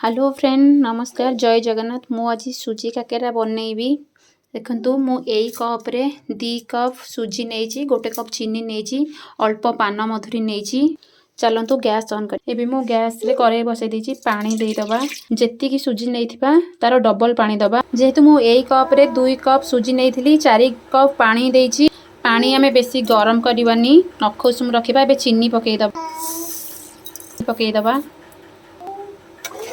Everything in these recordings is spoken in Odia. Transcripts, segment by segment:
ହ୍ୟାଲୋ ଫ୍ରେଣ୍ଡ, ନମସ୍କାର, ଜୟ ଜଗନ୍ନାଥ। ମୁଁ ଆଜି ସୁଜି କାକେରା ବନେଇବି। ଦେଖନ୍ତୁ, ମୁଁ ଏଇ କପ୍ରେ 2 କପ୍ ସୁଜି ନେଇଛି, 1 କପ୍ ଚିନି ନେଇଛି, ଅଳ୍ପ ପାନ ମଧୁରୀ ନେଇଛି। ଚାଲନ୍ତୁ ଗ୍ୟାସ୍ ଅନ୍ କରି ଏବେ ମୁଁ ଗ୍ୟାସ୍ରେ କରେଇ ବସାଇ ଦେଇଛି। ପାଣି ଦେଇଦେବା। ଯେତିକି ସୁଜି ନେଇଥିବା, ତାର ଡବଲ୍ ପାଣି ଦେବା। ଯେହେତୁ ମୁଁ ଏଇ କପ୍ରେ 2 କପ୍ ସୁଜି ନେଇଥିଲି, 4 କପ୍ ପାଣି ଦେଇଛି। ପାଣି ଆମେ ବେଶୀ ଗରମ କରିବାନି, ନଖ ଉଷୁମ ରଖିବା। ଏବେ ଚିନି ପକାଇଦେବା ପକାଇଦେବା।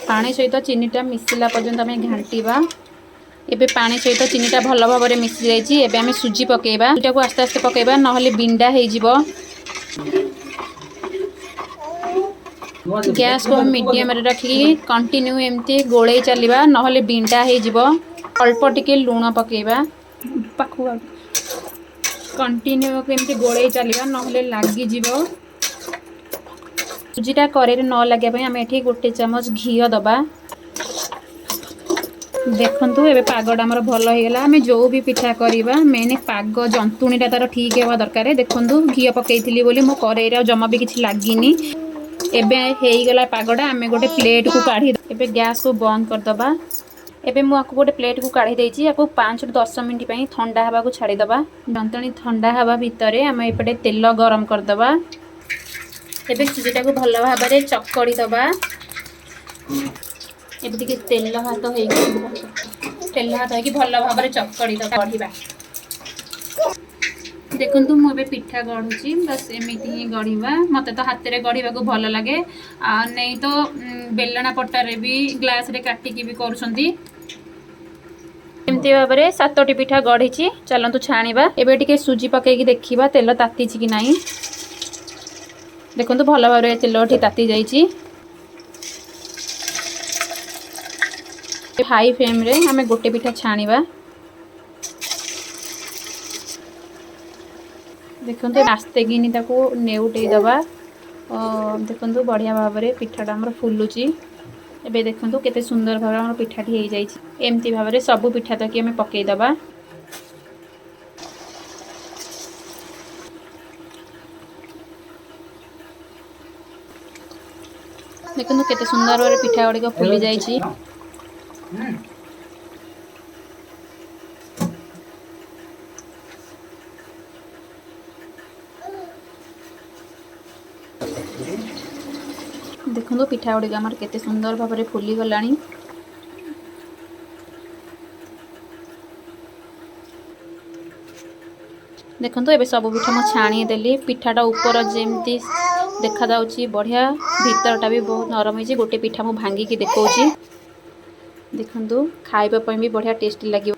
ପାଣି ସହିତ ଚିନିଟା ମିଶିଲା ପର୍ଯ୍ୟନ୍ତ ଆମେ ଘାଣ୍ଟିବା। ଏବେ ପାଣି ସହିତ ଚିନିଟା ଭଲ ଭାବରେ ମିଶି ଯାଇଛି। ଏବେ ଆମେ ସୁଜି ପକାଇବା। ଏଟାକୁ ଆସ୍ତେ ଆସ୍ତେ ପକାଇବା, ନହେଲେ ବିଣ୍ଡା ହେଇଯିବ। ଗ୍ୟାସ୍କୁ ଆମେ ମିଡ଼ିୟମରେ ରଖିକି କଣ୍ଟିନ୍ୟୁ ଏମିତି ଗୋଳେଇ ଚାଲିବା, ନହେଲେ ବିଣ୍ଡା ହେଇଯିବ। ଅଳ୍ପ ଟିକେ ଲୁଣ ପକାଇବା ପାଖକୁ। କଣ୍ଟିନ୍ୟୁ ଏମିତି ଗୋଳେଇ ଚାଲିବା, ନହେଲେ ଲାଗିଯିବ। ସୁଜିଟା କରେଇରେ ନ ଲାଗିବା ପାଇଁ ଆମେ ଏଠି 1 ଚାମଚ ଘିଅ ଦେବା। ଦେଖନ୍ତୁ, ଏବେ ପାଗଟା ଆମର ଭଲ ହେଇଗଲା। ଆମେ ଯେଉଁ ବି ପିଠା କରିବା, ମେନ୍ ପାଗ ଜନ୍ତୁଣିଟା ତାର ଠିକ୍ ହେବା ଦରକାର। ଦେଖନ୍ତୁ, ଘିଅ ପକାଇଥିଲି ବୋଲି ମୋ କରେଇରେ ଆଉ ଜମା ବି କିଛି ଲାଗିନି। ଏବେ ହେଇଗଲା ପାଗଟା। ଆମେ ଗୋଟେ ପ୍ଲେଟ୍କୁ କାଢ଼ି ଏବେ ଗ୍ୟାସ୍କୁ ବନ୍ଦ କରିଦେବା। ଏବେ ମୁଁ ଆକୁ ଗୋଟେ ପ୍ଲେଟ୍କୁ କାଢ଼ି ଦେଇଛି। ଆକୁ 5ରୁ 10 ମିନିଟ୍ ପାଇଁ ଥଣ୍ଡା ହେବାକୁ ଛାଡ଼ିଦେବା। ଜନ୍ତୁଣି ଥଣ୍ଡା ହେବା ଭିତରେ ଆମେ ଏପଟେ ତେଲ ଗରମ କରିଦେବା। ଏବେ ସୁଜିଟାକୁ ଭଲ ଭାବରେ ଚକଡ଼ି ଦେବା। ଏବେ ଟିକେ ତେଲ ହାତ ହେଇକି ଭଲ ଭାବରେ ଚକଡ଼ି ଦେବା, ଗଢ଼ିବା। ଦେଖନ୍ତୁ, ମୁଁ ଏବେ ପିଠା ଗଢ଼ୁଛି। ବାସ୍, ଏମିତି ହିଁ ଗଢ଼ିବା। ମୋତେ ତ ହାତରେ ଗଢ଼ିବାକୁ ଭଲ ଲାଗେ। ଆଉ ନେଇ ତ ବେଲଣା ପଟାରେ ବି, ଗ୍ଲାସରେ କାଟିକି ବି କରୁଛନ୍ତି। ଏମିତି ଭାବରେ ସାତଟି ପିଠା ଗଢ଼ିଛି। ଚାଲନ୍ତୁ ଛାଣିବା। ଏବେ ଟିକେ ସୁଜି ପକେଇକି ଦେଖିବା ତେଲ ତାତିଛି କି ନାହିଁ। ଦେଖନ୍ତୁ, ଭଲ ଭାବରେ ତେଲ ଏଠି ତାତି ଯାଇଛି। ହାଇ ଫ୍ଲେମ୍ରେ ଆମେ ଗୋଟେ ପିଠା ଛାଣିବା। ଦେଖନ୍ତୁ, ଆସ୍ତେ କିନି ତାକୁ ନେଉଟେଇ ଦେବା। ଦେଖନ୍ତୁ, ବଢ଼ିଆ ଭାବରେ ପିଠାଟା ଆମର ଫୁଲୁଛି। ଏବେ ଦେଖନ୍ତୁ, କେତେ ସୁନ୍ଦର ଭାବରେ ଆମର ପିଠାଟି ହେଇଯାଇଛି। ଏମିତି ଭାବରେ ସବୁ ପିଠା ତକି ଆମେ ପକେଇଦେବା। ଦେଖନ୍ତୁ, କେତେ ସୁନ୍ଦର ଭାବରେ ପିଠା ଗୁଡ଼ିକ ଫୁଲି ଯାଇଛି। ଦେଖନ୍ତୁ, ପିଠା ଗୁଡ଼ିକ ଆମର କେତେ ସୁନ୍ଦର ଭାବରେ ଫୁଲିଗଲାଣି। ଦେଖନ୍ତୁ, ଏବେ ସବୁ ପିଠା ମୁଁ ଛାଣି ଦେଲି। ପିଠାଟା ଉପର ଯେମିତି ଦେଖାଯାଉଛି ବଢ଼ିଆ, ଭିତରଟା ବି ବହୁତ ନରମ ହେଇଛି। ଗୋଟେ ପିଠା ମୁଁ ଭାଙ୍ଗିକି ଦେଖାଉଛି। ଦେଖନ୍ତୁ, ଖାଇବା ପାଇଁ ବି ବଢ଼ିଆ ଟେଷ୍ଟି ଲାଗିବ।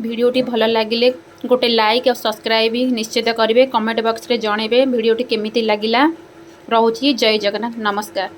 ଭିଡ଼ିଓଟି ଭଲ ଲାଗିଲେ ଗୋଟେ ଲାଇକ୍ ଆଉ ସବସ୍କ୍ରାଇବ୍ ନିଶ୍ଚିତ କରିବେ। କମେଣ୍ଟ ବକ୍ସରେ ଜଣାଇବେ ଭିଡ଼ିଓଟି କେମିତି ଲାଗିଲା। ରହୁଛି, ଜୟ ଜଗନ୍ନାଥ, ନମସ୍କାର।